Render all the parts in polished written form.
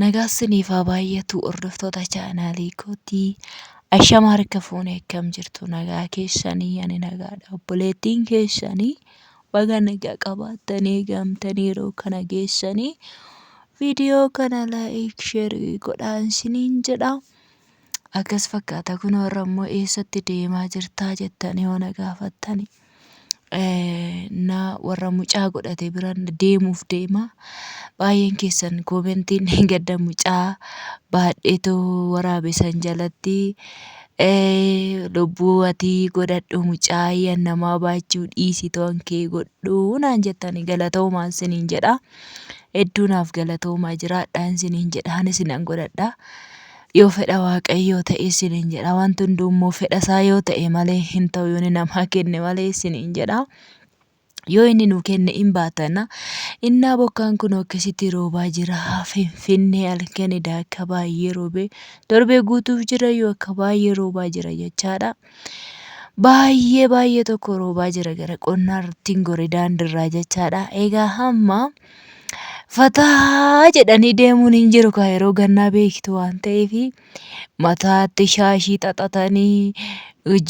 Nagaa isiniif haa baay'atu hordoftoota chaanaalii kootii. Ashama harka fuune, akkam jirtu? Nagaa keessanii? Ani nagaadha. Obboleettiin keessanii baga nagaa qabaattanii eegamtanii yeroo kana geessanii viidiyoo kana like, share godhaa isiniin jedha. Akkas fakkaata. Kun warra immoo eessatti deemaa jirtaa jettanii yoo na gaafattani, na warra mucaa godhate bira deemuuf deema. Baay'een keessan koomentiin gadda mucaa baadheetu waraabe san jalatti, lubbuu ati godhadhu, mucaa ayyan namaa baachuu dhiisi, to'an kee godhu naan jettani. Galatoomaan isiniin jedha. Hedduu naaf galatoomaa, jiraadhaan isiniin jedha. Anis nan godhadha. Yoo fedha Waaqayyoo ta'e isiniin jedha. Wanti hunduu immoo fedha isaa yoo ta'e malee hin ta'u, yoo inni namaa kenne malee isiniin jedha. Yoo inni nuu kenne hin baatana. Innaa bokkaan kun akkasitti roobaa jira. Finfinnee halkan edaa akka baay'ee roobee torbee guutuuf jira, yoo akka baay'ee roobaa jira jechaadha. Baay'ee baay'ee tokko roobaa jira, gara qonnaatti hin gore daandirraa jechaadha. Egaa hamma fataa jedhanii deemuun hin jiru kaa, yeroo gannaa beektu waan ta'eef mataatti shaashii xaxatanii,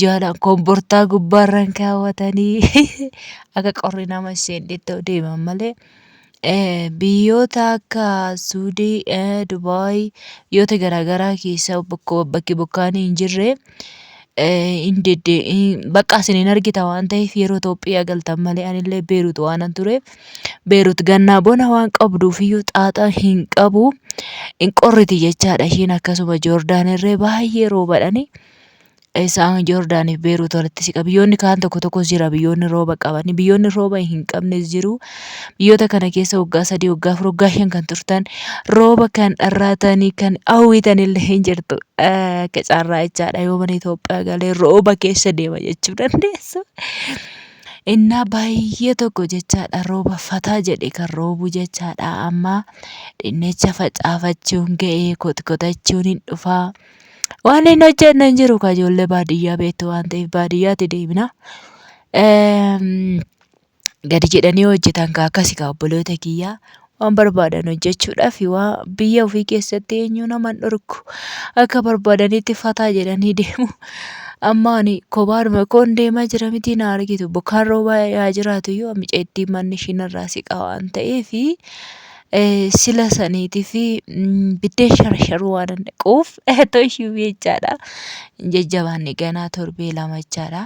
jala kombortaa gubbaarran kaawwatanii akka qorri nama seennetti deeman malee, biyyoota akka Suudii, Dubaay, biyyoota garaagaraa keessa bakki bokkaan hin jirre hin bakka isin hin argita waan ta'eef yeroo Itoophiyaa galtan malee. Anillee Beerut waanan tureef, Beerut gannaa bona waan qabduuf iyyuu xaaxaa hin qabu, hin qorriti jechaadha ishiin. Akkasuma Joordaan irree baay'ee roobadhani. Isaan Joordaaniif Beerut walitti siqa. Biyyoonni kaan tokko tokkos jira, biyyoonni rooba qabani, biyyoonni rooba hin qabnes jiru. Biyyoota kana keessa waggaa 3, waggaa 4, waggaa 5 kan turtan, rooba kan dharraatanii kan hawwitan illee hin jirtu. Akka carraa jechaadha, yoo mana Itoophiyaa galee rooba keessa deema jechuu dandeessu. Innaa baay'ee tokko jechaadha, rooba fataa jedhe kan roobu jechaadha. Amma dinnicha facaafachuun ga'ee, kotkotachuun hin dhufaa. Waan hin hojjenne hin jiru ka, ijoollee baadiyyaa beektu waan ta'eef baadiyyaatti deemina. Gadi jedhanii hojjetan kaa, akkasi kaa obboloota kiyyaa, waan barbaadan hojjechuudhaaf waa biyya ofii keessatti eenyu nama hin dhorku, akka barbaadanitti fataa jedhanii deemu. Amma ani kophaadhuma koon deemaa jira miti, na argitu. Bokkaan roobaa yaa jiraatu iyyuu, miceettiin manni ishii narraa siqa waan ta'eef, sila saniitii fi biddeen sharsharuu waan hin dhaquuf toshuu jechaadha. Hin jajjabaanne, ganaa torbee 2 jechaadha.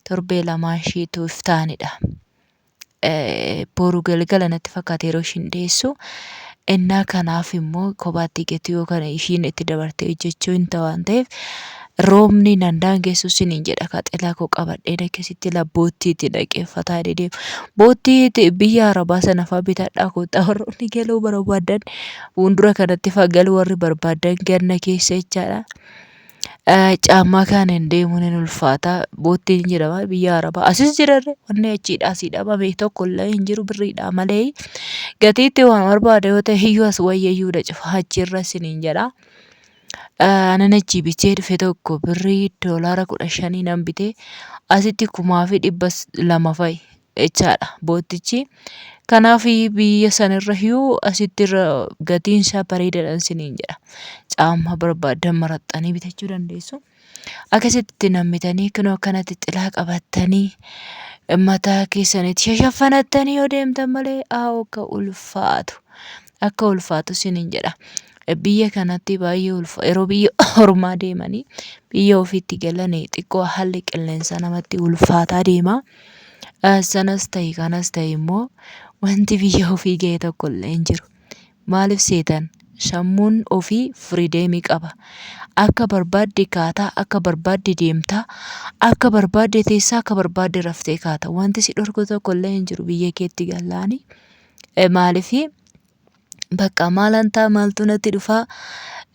Torbee lamaa ishiitu iftaanidha. Boru galgala natti fakkaata yeroo ishiin deessu. Innaa kanaaf immoo kophaatti gatii yoo kana ishiin itti dabartee hojjechuu hin ta'u waan ta'eef, roobni nan daangessu isiniin jedha. Ka xilaa koo qabadheen akkasitti labboottiitti dhaqee fataa deema. Boottii biyya Arabaa sana fa'aa bitadhaa kottaa, warroonni galuu barbaadan, fuuldura kanatti fa'aa galuu warri barbaadan, ganna keessa jechaadha. Caammaa kaaniin deemuun hin ulfaata. Boottiin jedhama biyya Arabaa. Asis jirarre wanni achiidha asii dhabame tokko illee hin jiru birriidha malee. Gatiitti waan barbaade yoo ta'e iyyuu as wayyayyuudha cufa achirra isiniin jedha. Anan achii bitee dhufe tokko birrii doolaara 15 nan bite, asitti 1200 fa'i jechaadha boottichi. Kanaaf biyya sanirra iyyuu asitti irra gatiin isaa bareedaadha isiniin jedha. Caammaa barbaaddan maraxxanii bitachuu dandeessu. Akkasitti nammitanii kunoo akkanatti xilaa qabattanii mataa keessanitti shashaffanattanii yoo deemtan malee akka ulfaatu, akka ulfaatu isiniin jedha. Biyya kanatti baay'ee ulfa, yeroo biyya ormaa deemanii biyya ofiitti galanii xiqqoo haalli qilleensaa namatti ulfaataa deema. Sanas ta'e kanas ta'e immoo wanti biyya ofii ga'e tokko illee hin jiru. Maaliif seetan? Sammuun ofii firiideemii qaba. Akka barbaadde kaataa, akka barbaadde deemtaa, akka barbaadde teessaa, akka barbaadde raftee kaata. Wanti si dhorku tokko illee hin jiru biyya keetti gallaani. Maaliif? Bakka maalan ta'a, maaltu natti dhufaa,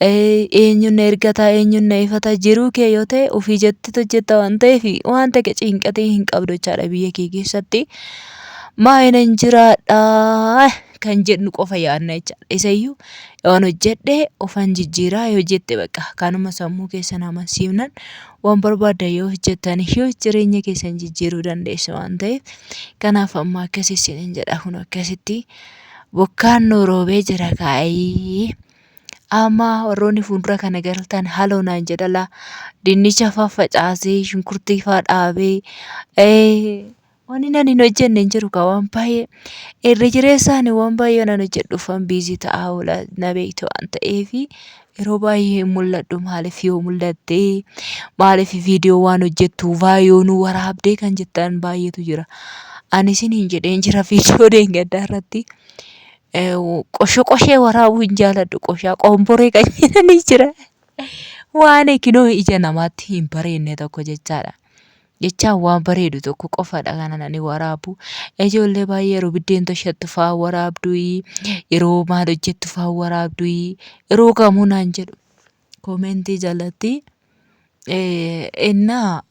eenyuun na ergataa, eenyuun na ifataa, jiruu kee yoo ta'e ofii jettitu hojjetta waan ta'eef, waan ta'e cinqatee hin qabdu jechaadha biyya kee keessatti. Maayinan jiraadha kan jedhu qofa yaadna jechaadha. Isayyuu waan hojjedhe ofan jijjiiraa yoo jette, bakka kanuma sammuu keessan amansiifnan waan barbaaddan yoo hojjettan iyyuu jireenya keessan jijjiiruu dandeessu waan ta'eef, kanaaf amma akkasii isiniin jedha. Kun akkasitti bokkaan nu roobee jira kaayii. Amma warroonni fuuldura kana galtan haloo naan jedhala. Dinnicha faa facaasee, shunkurtii faa dhaabee, wanni nan hin hojjenne hin jiru kaa waan baay'ee. Irra jireessaan waan baay'ee nan hojjedhuufan biizii ta'aa oola na beektu waan ta'eef yeroo baay'ee hin mul'adhu. Maaliif yoo mul'atte, maaliif viidiyoo waan hojjettu faa yoo nu waraabdee kan jettan baay'eetu jira. Ani isiniin jedheen jira viidiyoo deengaddaa irratti. Qosho qoshee waraabuu hin jaaladhu. Qoshaa qomboree kan jedhanii jira. Waan ekinoo ija namaatti hin bareedne tokko jechaadha. Jechaan waan bareedu tokko qofadha kan ani waraabu. Ijoollee baay'ee yeroo biddeen toshattu fa'aa waraabdu, yeroo maal hojjettu fa'aa waraabdu, yeroo kamuu naan jedhu. Koomentii jalatti innaa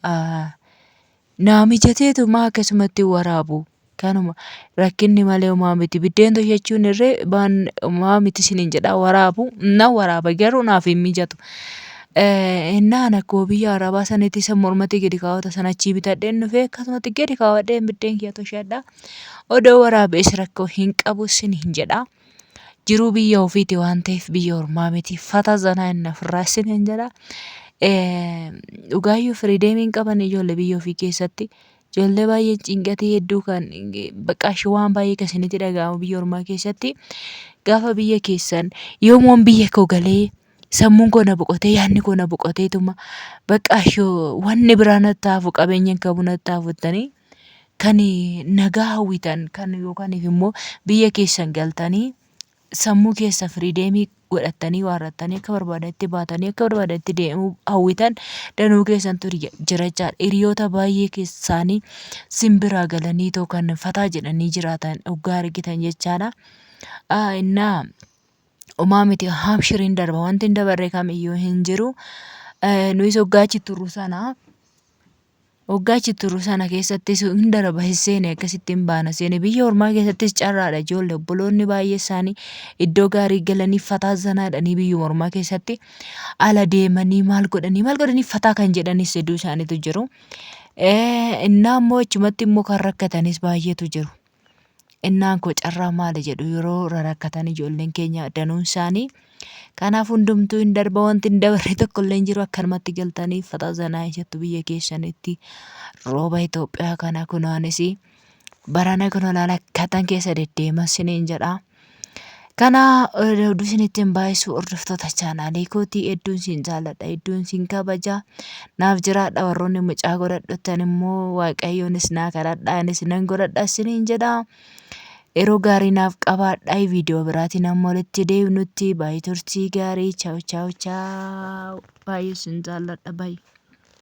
naa mijateetu maa akkasumatti waraabu. Kanuma rakkinni malee homaa miti. Biddeen toshachuun irree waan homaa miti isiniin jedha waraabu. Na waraaba garuu naaf hin mijatu. Innaan akkuma biyya arabaa sanitti isa mormatti gadi kaawwata sana achii bitadheen dhufee akkasumatti gadi kaawwadheen biddeen kiyya toshadha. Odoo waraabees rakkoo hin qabu isiniin jedha. Jiruu biyya ofiiti waan ta'eef biyya ormaa miti. Fata zanaa inni ofirraa isiniin jedha. Dhugaayyuu firiideemiin qaban ijoollee biyya ofii keessatti. Ijoollee baay'ee cinqatii hedduu kan baqqaa waan baay'ee kan isinitti dhaga'amu biyya ormaa keessatti. Gaafa biyya keessan yoomuun biyya koo galee sammuun koo na boqotee yaadni koo na boqoteetuma baqqaa wanni biraa natti hafu qabeenya hin qabu natti hafu jettanii kan nagaa hawwitan kan yookaan immoo biyya keessan galtanii sammuu keessa firiideemii godhattanii waarrattanii akka barbaadanitti baatanii akka barbaadanitti deemuu hawwitan danuu keessantu jira jechaadha. Hiriyoota baay'ee keessaanii simbiraa galanii too kan fataa jedhanii jiraatan hoggaa argitan jechaadha. Innaa homaa miti haamshiriin darba wanti hin dabarre kamiyyuu hin jiru. Nuyis hoggaa achi turru sana Waggaa achi turru sana keessattis hin darba hin seene akkasitti hin baana seene. Biyya ormaa keessattis carraadha ijoollee obboloonni baay'ee isaanii iddoo gaarii galanii fataa zanaa jedhanii biyyuma ormaa keessatti ala deemanii maal godhanii maal godhanii fataa kan jedhanis hedduu isaaniitu jiru. Innaa immoo achumatti immoo kan rakkatanis baay'eetu jiru. Innaan koo carraa maali jedhu yeroo rarakkatan ijoolleen keenya danuun isaanii. Kanaaf hundumtuu hin darba wanti hin dabarre tokko illee hin jiru akkanumatti galtanii fataa zanaa jettu biyya keessanitti rooba Itoophiyaa kana kunoonis barana kunoo laala akkatan keessa deddeema siniin jedha. Kana oduu isinitti hin baay'isu hordoftoota chaanaalii kootii hedduun sin jaalladha hedduun sin kabaja naaf jiraadha warroonni mucaa godhadhuttan immoo waaqayyoonis naa kadhadha anis nan godhadha isiniin jedha. Yeroo gaarii naaf qabaadha viidiyoo biraatiin amma walitti deebinutti baay'ee turtii gaarii chaaw chaaw chaaw baay'ee sin jaalladha baay'ee.